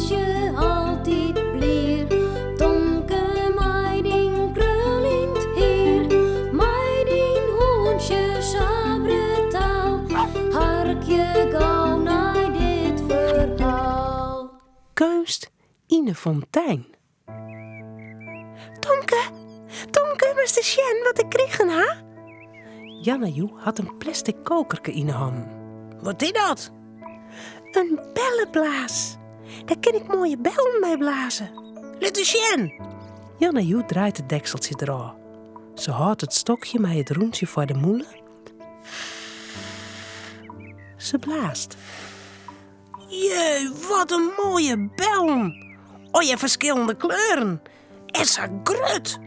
hûntsje altyd blier. Tomke mei dyn kruljend hier, mei dyn hûntsje sa brutaal. Harkje gau nei dit ferhaal. Keunst yn 'e fontein. Tomke, Tomke, moatst ris sjen wat ik krigen ha? Janna-Joe hat in plastic kokerke yn 'e hannen. Wat is dat? In belleblaas. Dêr kin ik moaie bellen mei blaze. Lit ris sjen. Janna-Joe draait it dekseltsje derôf. Se hâldt it stokje mei it rûntsje foar de mûle. Se blaast. Jee, wat in moaie bellen! Allegear ferskillende kleuren en sa grut.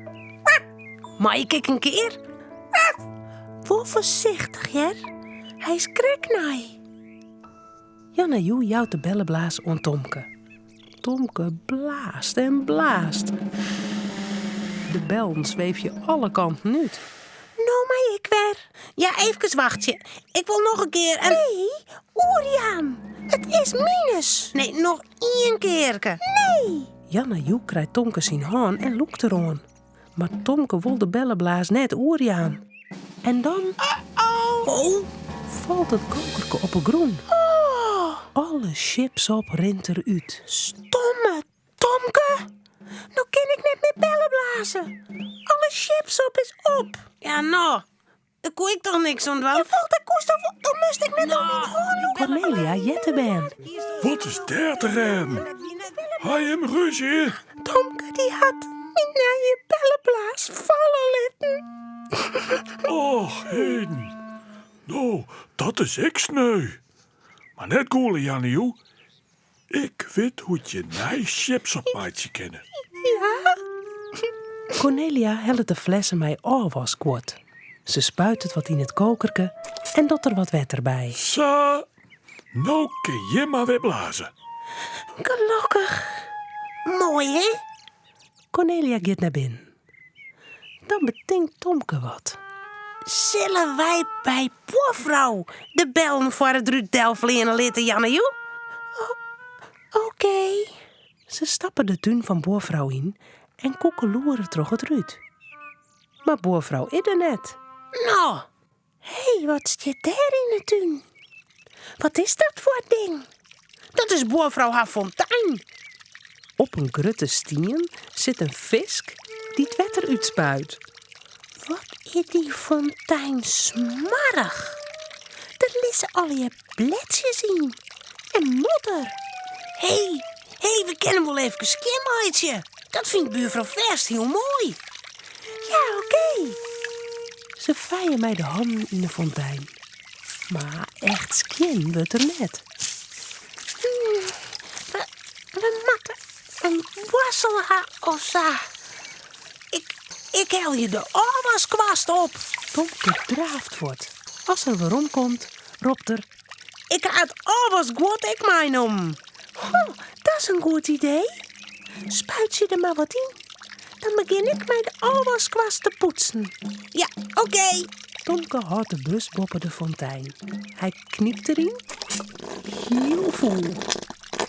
Mei ik ek in kear? Wol foarsichtich hear, hy is krekt nij. Janna-Joe jout de belleblaas oan Tomke. Tomke blaast en blaast. De bellen sweefje alle kanten út. No mei ik wer. Ja, eefkes wachtsje. Ik wol noch in kear en... Nee, oerjaan. It is mines. Nee, noch ien kearke. Nee! Janna-Joe krijt Tomke syn hân en lûkt deroan. Mar Tomke wol de belleblaas net oerjaan. En dan Oh! falt it kokerke op 'e grûn. Oh! Alle sjipsop rint derút. Stomme Tomke! No kin ik net mear bellen blaze. Alle sjipsop is op. Ja, no. Dêr koe ik toch niks oan dwaan? Jawel, dêr koest toch wol. Dan moast ik net oan myn hân lûke. Kornelia heart de bern. Wat is dêr te rêden? Ha jim rúzje? Tomke dy hat myn nije belleblaas falle litten. Och heden. No, dat is ek sneu. Mar net gûle, Janna-Joe. Ik wit hoe't je nij sjipsop meitsje kinne. Ja? Kornelia hellet de flesse mei ôfwaskguod. Se spuitet wat yn it kokerke en docht der wat wetter by. Sa, no kin jim mar wer blaze. Gelokkich. Moai, hè? Kornelia giet nei binnen. Dan betinkt Tomke wat. Sille wy by buorfrou de bellen foar it rút delfleane litte, Janna-Joe? Oké. Se stappe de tún fan buorfrou yn en koekeloere troch it rút. Mar buorfrou is der net. No, Hé, wat stiet dêr yn 'e tún? Wat is dat foar ding? Dat is buorfrou har fontein. Op in grutte stien sit in fisk dy't wetter útspuit. Wat is dy fontein smoarch. Der lizze allegear bledsjes yn en modder. Hé, hé, we kinne him wol efkes skjinmeitsje. Dat fynt buorfrou fêst hiel moai. Ja, oké. Se feie mei de hannen yn de fontein. Mar echt skjin wurdt er net. We, we moatte in boarstel ha of sa. Ik, ik helje de ôfwaskwast op. Tomke draaft fuort. As er weromkomt, ropt er... Ik ha it ôfwasguod ek meinommen. Oh, dat is in goed idee. Spuitsje der mar wat yn. Dan begjin ik mei de ôfwaskwast te poetsen. Ja, oké. Tomke hâldt de bus boppe de fontein. Hy knypt deryn. Hiel fûl.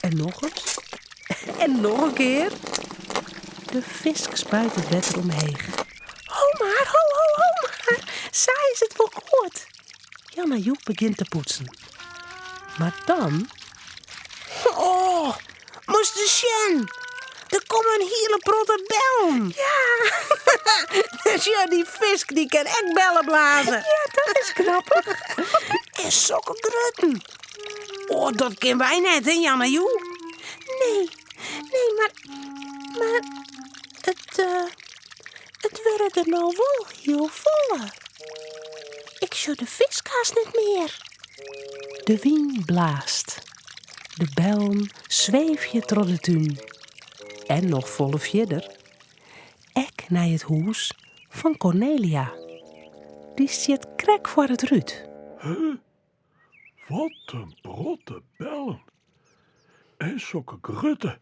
En nochris. En noch in kear. De fisk spuit it wetter omheech. Ho mar, ho, ho, ho mar. Sa is it wol goed. Janna-Joe begjint te poetsen. Mar dan... Oh, moatst ris sjen. Der komme in hiele protte bellen. Ja. Sjoch, dy fisk dy kin ek bellen blaze. Ja, dat is grappich. En sokke grutten. Oh, dat kinne wy net, hè, Janna-Joe? Nee, nee, mar, mar it, uh, it wurde der no wol hiel folle. Ik sjoch de fisk hast net mear. De wyn blaast. De bellen sweefje troch de tún. En noch folle fierder. Ek nei it hûs fan Kornelia. Dy stiet krekt foar it rút. Huh? Wat in protte bellen. En sokke grutte.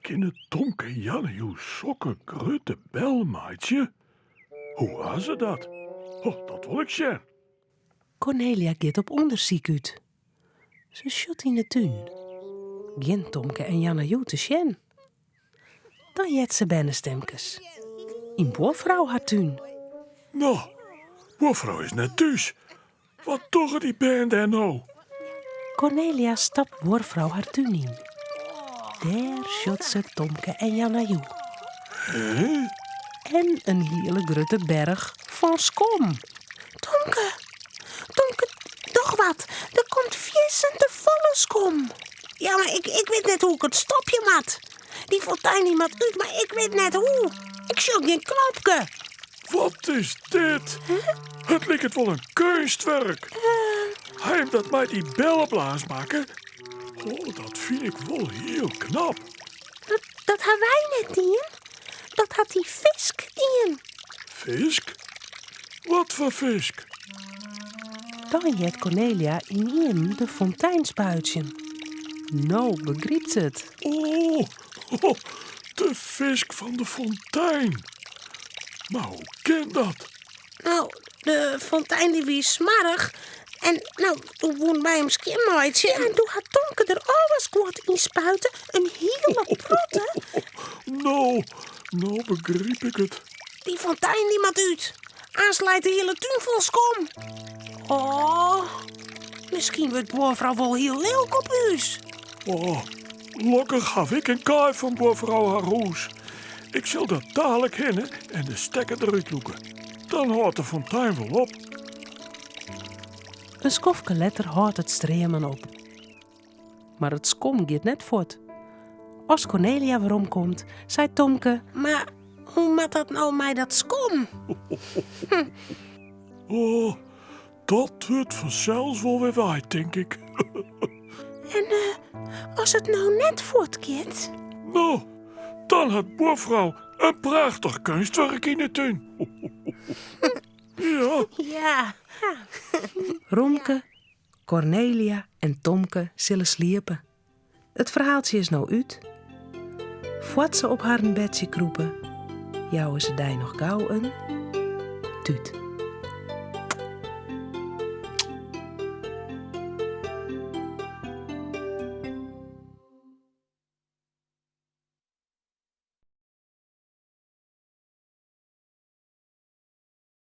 Kinne Tomke en Janna-Joe sokke grutte bellen meitsje? Hoe ha se dat? Oh, dat wol ik sjen. Kornelia giet op ûndersyk út. Se sjocht yn 'e tún. Gjin Tomke en Janna Joe te sjen. Dan heart se bernestimkes. Yn buorfrou har tún. No, buorfrou is net thús. Wat dogge dy bern dêr no? Kornelia stapt buorfrou har tún yn. Dêr sjocht se Tomke en Janna Joe. En in hiele grutte berch fan skom. Tomke, Tomke, doch wat. Der komt fierstente folle skom. Ja, mar ik, ik wit net hoe ik it stopje moat. Dy fontein dy moat út, mar ik wit net hoe. Ik sjoch gjin knopke. Wat is dit? It liket wol in keunstwurk. Hy him dat mei dy belleblaas makke? Oh, dat fyn ik wol hiel knap. Dat, dat ha wy net dien. Dat hat dy fisk dien. Fisk? Wat foar fisk? Dan heart Kornelia ynienen de fontein spuitsjen. No begrypt se it. Oh, de fisk fan de fontein. Mar hoe kin dat? No, de fontein dy wie smoarch en no, doe woene wy him skjinmeitsje. En doe hat Tomke der ôfwaskguod yn spuite, in hiele protte. No, no begryp ik it. Dy fontein dy moat út. Aanst leit de hiele tún fol skom. Oh, miskien wurdt buorfrou wol hiel lilk op ús. Oh, lokkich haw ik in kaai fan buorfrou har hûs. Ik sil der dalik hinne en de stekker derút lûke. Dan hâldt de fontein wol op. In skoftke letter hâldt it streamen op. Mar it skom giet net fuort. As Kornelia weromkomt, seit Tomke. Mar hoe moat dat no mei dat skom? Oh, dat wurdt fansels wol wer wei, tink ik. En as it no net fuortgiet? No, dan hat buorfrou in prachtich keunstwurk yn 'e tún. Ja. Ja. Romke, Kornelia en Tomke sille sliepe. It ferhaaltsje is no út. Foar't se op harren bedsje krûpe, jouwe se dy noch gau in tút.